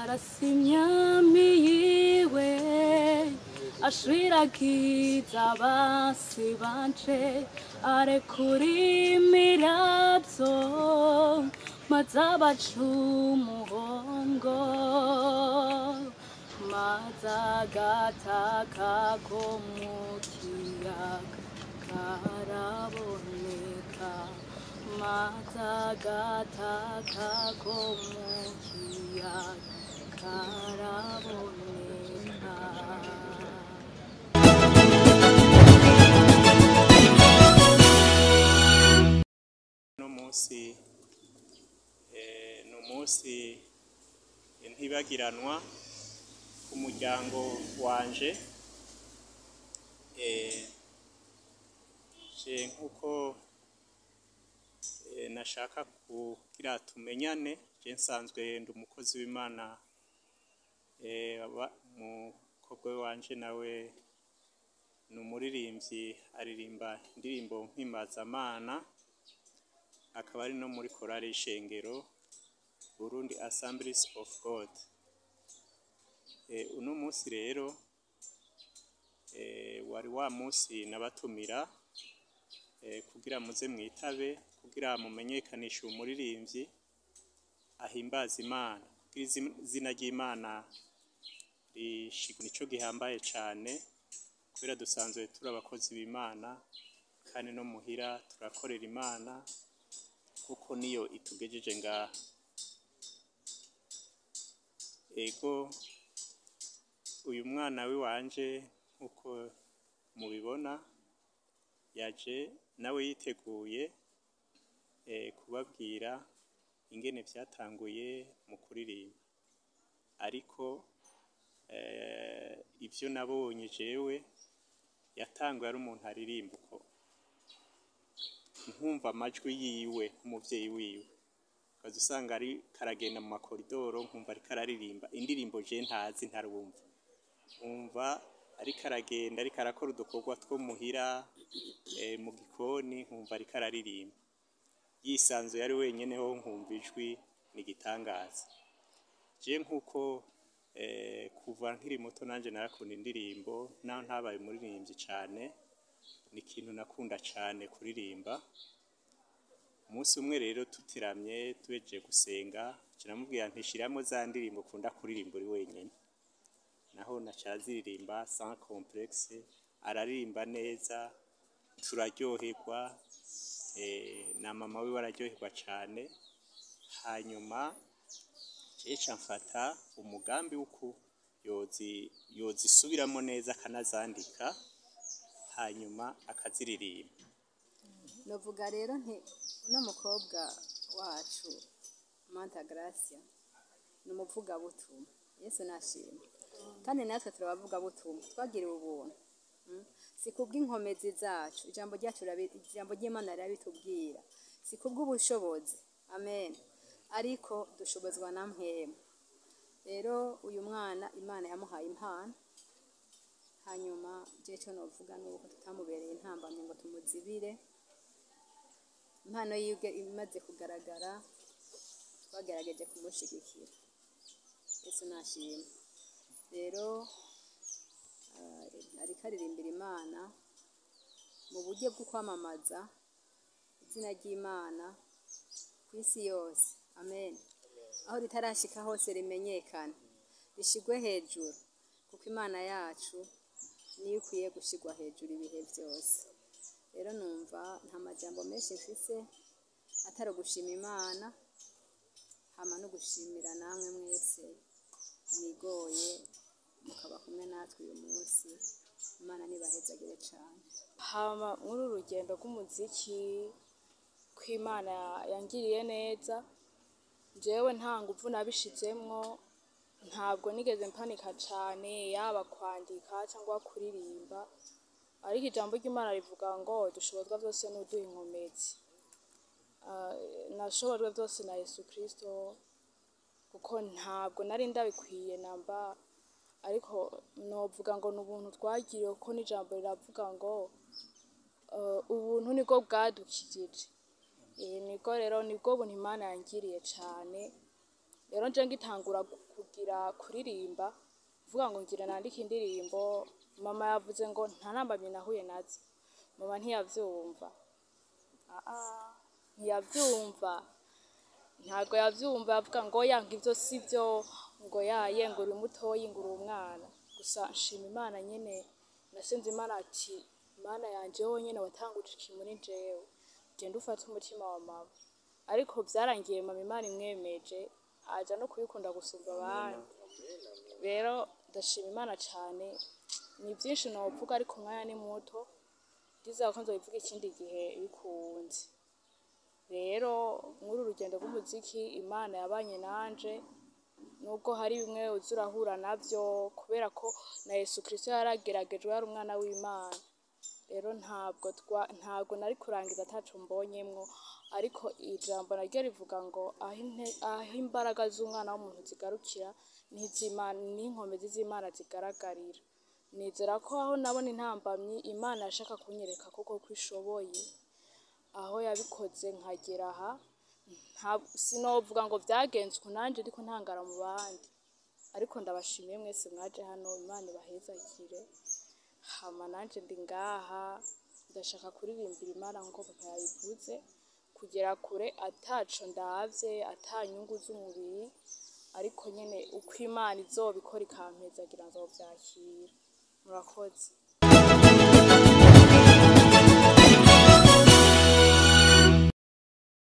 Arasa imyami yiwe, ashwiragiza abasi banje, arekura imiravyo maze abaca umugongo, maze agataka ko mu kiyaga karaboneka, maze agataka ko mu kiyaga karaboneka. Uno munsi ni umunsi ntibagiranwa ku muryango wanje. Je nkuko nashaka kugira tumenyane, je nsanzwe ndi umukozi w'Imana, umukobwa wanje nawe ni umuririmbyi, aririmba indirimbo mpimbazamana, akaba ari no muri korali y'ishengero Burundi Assemblies of God. Uno munsi rero wari wa munsi nabatumira kugira muze mwitabe, kugira mumenyekanishe umuririmbyi ahimbaza Imana, kugira izina ry'Imana nico gihambaye cane, kubera dusanzwe turi abakozi b'Imana kandi no muhira turakorera Imana, kuko niyo itugejeje ngaha. Ego, uyu mwana wiwanje nkuko mubibona yaje nawe yiteguye kubabwira ingene vyatanguye mu kuririmba, ariko ivyo nabonye jewe, yatanguye ari umuntu aririmba uko nkumva amajwi yiwe nk'umuvyeyi wiwe, ukaza usanga ari karagenda mu makoridoro, nkumva ariko araririmba indirimbo je ntazi ntarumva, nkumva ariko aragenda ariko arakora udukorwa two muhira, mu gikoni, nkumva ariko araririmba yisanzuye ari wenyene ho, nkumva ijwi ni igitangaza. Je nkuko kuva nkiri muto nanje narakunda indirimbo, naho ntabaye umuririmbyi cane, ni ikintu nakunda cane kuririmba. Umunsi umwe rero tutiramye tuhejeje gusenga, namubwira nti shiramo za ndirimbo ukunda kuririmba uri wenyene, naho naca aziririmba sans complexe, araririmba neza turaryoherwa, na mama wiwe araryoherwa cane. Hanyuma jeca mfata umugambi w'uku yozisubiramo neza akanazandika, hanyuma akaziririmba. Novuga rero nti uno mukobwa wacu Manta Gracia ni umuvugabutumwa. Yesu nashimwe. Kandi natwe turabavugabutumwa, twagiriwe ubuntu. Si kubw'inkomezi zacu, ijambo ryacu, ijambo ry'Imana rirabitubwira, si kubw'ubushobozi, amen, ariko dushobozwa na mpwemu. Rero uyu mwana Imana yamuhaye impano. Hanyuma je ico novuga nuko tutamubereye intambamyi ngo tumuzibire. Impano yiwe imaze kugaragara, twagerageje kumushigikira. Yesu nashimwe. Rero ariko aririmbira Imana mu buryo bwo kwamamaza izina ry'Imana ku isi yose, amen, aho ritarashika hose rimenyekane, rishigwe hejuru, kuko Imana yacu niyo ikwiye gushigwa hejuru ibihe byose. Rero numva nta majambo menshi mfise atari ugushima Imana, hama no gushimira namwe mwese mwigoye mukaba kumwe natwe uyu munsi. Imana nibahezagire cane. Hama muri uru rugendo rw'umuziki, kw'Imana yangiriye neza, jewe nta nguvu nabishizemwo, ntabwo nigeze mpanika cane, yaba kwandika cyangwa kuririmba, ariko ijambo ry'Imana rivuga ngo dushobozwa byose n'uduha inkomezi. Nashobojwe byose na Yesu Kristo, kuko ntabwo nari ndabikwiye namba, ariko novuga ngo ni ubuntu twagiriwe, kuko n'ijambo riravuga ngo ubuntu nibwo bwadukijije. Nibwo rero nibwo buntu Imana yangiriye cane. Rero nje ngitangura Kugira kuririmba, mvuga ngo ngira nandike indirimbo, mama yavuze ngo nta ntambamyi nahuye nazo. Mama ntiyavyumva, ntiyavyumva, ntabwo yavyumva. Yavuga ngo yanga ivyo sivyo, ngo yaye, ngo uri mutoyi, ngo uri umwana. Gusa nshima Imana nyene, nasenze Imana ati: "Mana yanje, wonyene watanguje iki muri jewe, genda ufate umutima wa mama." Ariko vyarangiye mama Imana imwemeje, aja no kubikunda gusumba abandi. Rero ndashima Imana cane. Ni vyinshi novuga, ariko umwanya ni muto. Ndizera ko nzobivuga ikindi gihe bikunze. Rero muri uru rugendo rw'umuziki, Imana yabanye nanje, nubwo hari bimwe uza urahura navyo, kubera ko na Yesu Kristo yarageragejwe, yari umwana w'Imana. Rero ntabwo nari kurangiza ataco mbonyemwo. Ariko ijambo naryo rivuga ngo aho imbaraga z'umwana w'umuntu zigarukira, n'inkomezi z'Imana zigaragarira. Nizera ko aho nabona intambamyi, Imana yashaka kunyereka koko ko ishoboye, aho yabikoze nkagera aha. Sinovuga ngo vyagenze uku nanje ndiko ntangara mu bandi, ariko ndabashimiye mwese mwaje hano. Imana ibahezagire. Hama nanje ndi ngaha, ndashaka kuririmbira Imana nkuko papa yabivuze, kugera kure ataco ndavye, ata nyungu z'umubiri, ariko nyene uko Imana izobikora ikampezagira, nzovyakira. Murakoze.